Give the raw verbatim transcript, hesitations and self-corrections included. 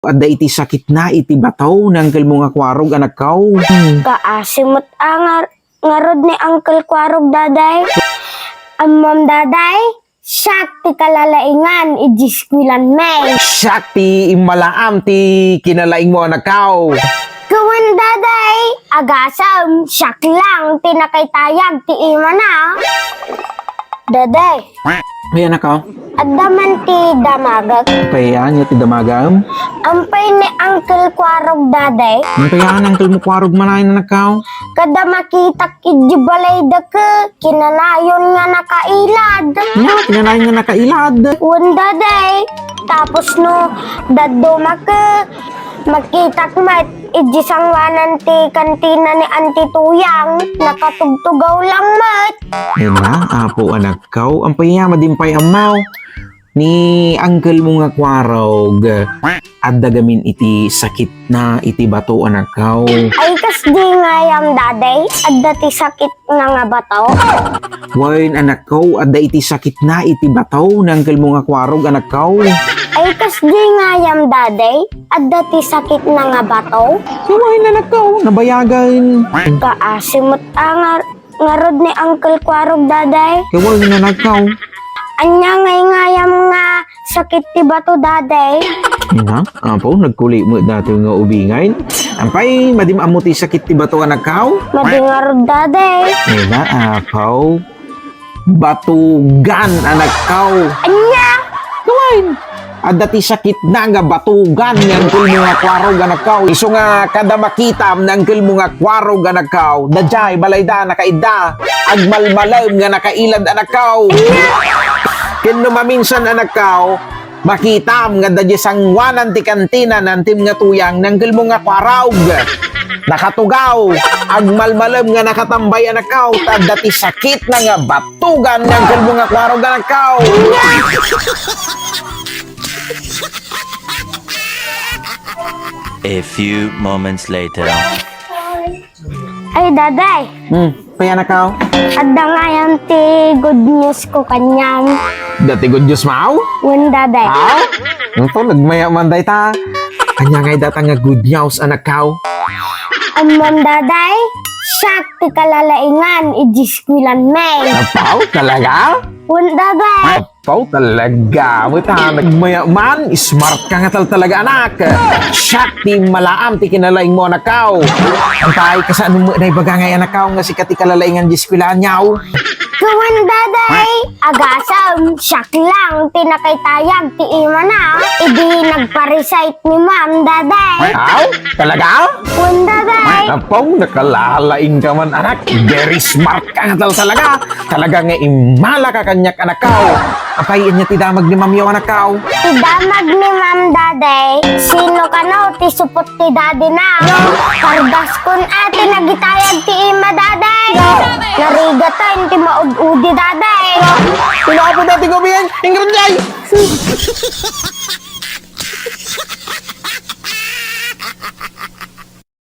Adda iti sakitna iti bato ni angkelmo nga Kuarog, anakko. Kaasi met a ngar-, ngarud ni Uncle Kuarog, Daday. Ammom, Daday, siak ti kalalaingan iti eskuelanmi. Siak ti immalaam ti kinalaingmo, anakko. Wen, Daday, agasem, siak lang ti nakaitayag ti imana. Daday. Ay, anakko. Adda man ti damagek. Pay ania ti damagam? Ampay ni Uncle Kuarog, Daday. Ampay ni Uncle mo Kuarog manen, anakko? Kada makitak iti balay dake, kinanayon nga nakailad. Ania, kinanayon nga nakailad? Wen, Daday. Tapos no, daddumak, makitak met iti sanguanan ti kantina ni Auntie Tuyang, nakatugtugaw lang met. Ay na, apo, anakko, ampay ania, madi pay ammo. Ni angkelmo nga Kuarog, adda gamin iti sakitna iti bato, anakko. Ay, kasdi gayam, Daday, adda ti sakitna nga bato? Wen, anakko, adda iti sakitna iti bato ni angkelmo nga Kuarog, anakko. Ay, kasdi gayam, Daday, adda ti sakitna nga bato? Wen, anakko, nabayagen. Kaasi met a ngar-, ngarud ni Uncle Kuarog, Daday. Wen, anakko. Ania ngay gayam nga sakit ti bato, Daday? Ina, apo, nagkuli met datoy nga ubingay. Ampay, madim ammo ti sakit ti bato, anakko? Madi ngarud, Daday. Ina, apo. Batugan, anakko. Ania? Wen. Adda ti sakitna nga batugan ni angkelmo nga Kuarog, anakko. Isu nga kada makitam ni angkelmo nga Kuarog, anakko, daydiay balayda nakaidda. Agmalmalem nga nakailad, anakko. Ken no maminsan, anakko, makitam nga daydiay sanguanan ti kantina ni Auntie nga Tuyang ni angkelmo nga Kuarog. Nakatugaw, agmalmalem nga nakatambay, anakko, ta adda ti sakitna nga batugan ni angkelmo nga Kuarog, anakko. A few moments later. Ay, Daday. Hmm, pay, anakko. Adda gayam ti good news ko kaniam. Adda ti good news mo? Wen, Daday. Ha? Ito, nagmaya man dayta. Ania ngay dayta nga good news, anakko? Ammom, Daday, siak ti kalalaingan iti eskuelanmi. Apo, talaga? Wen, Daday. Apo, talaga. Wen, nagmaya man, smart ka nga tal-, talaga, anak. Siak ti immalaam ti kinalaingmo, anakko. Ampay, kasano mo naibaga ngay, anakko, nga sika ti kalalaingan iti eskuelanyo? Wen, Daday, agasem, siak lang ti nakaitayag ti imana idi nagpa-recite ni Ma'am, Daday. Aw, talaga? Wen, Daday. Apo, nakalalaing ka man, anak. Very smart ka nga tal-, talaga. Talaga nga immala ka kaniak, anakko. Ampay, ania ti damag ni Ma'am yo, anakko? Ti damag ni Ma'am, Daday, sino kano ti supot ti daddy na? Pardaskon a ti nagitayag ti ima, Daday. Narigat a ti maud-udi, Daday. Pinapo dati ko, Bian. Ingrid, ay!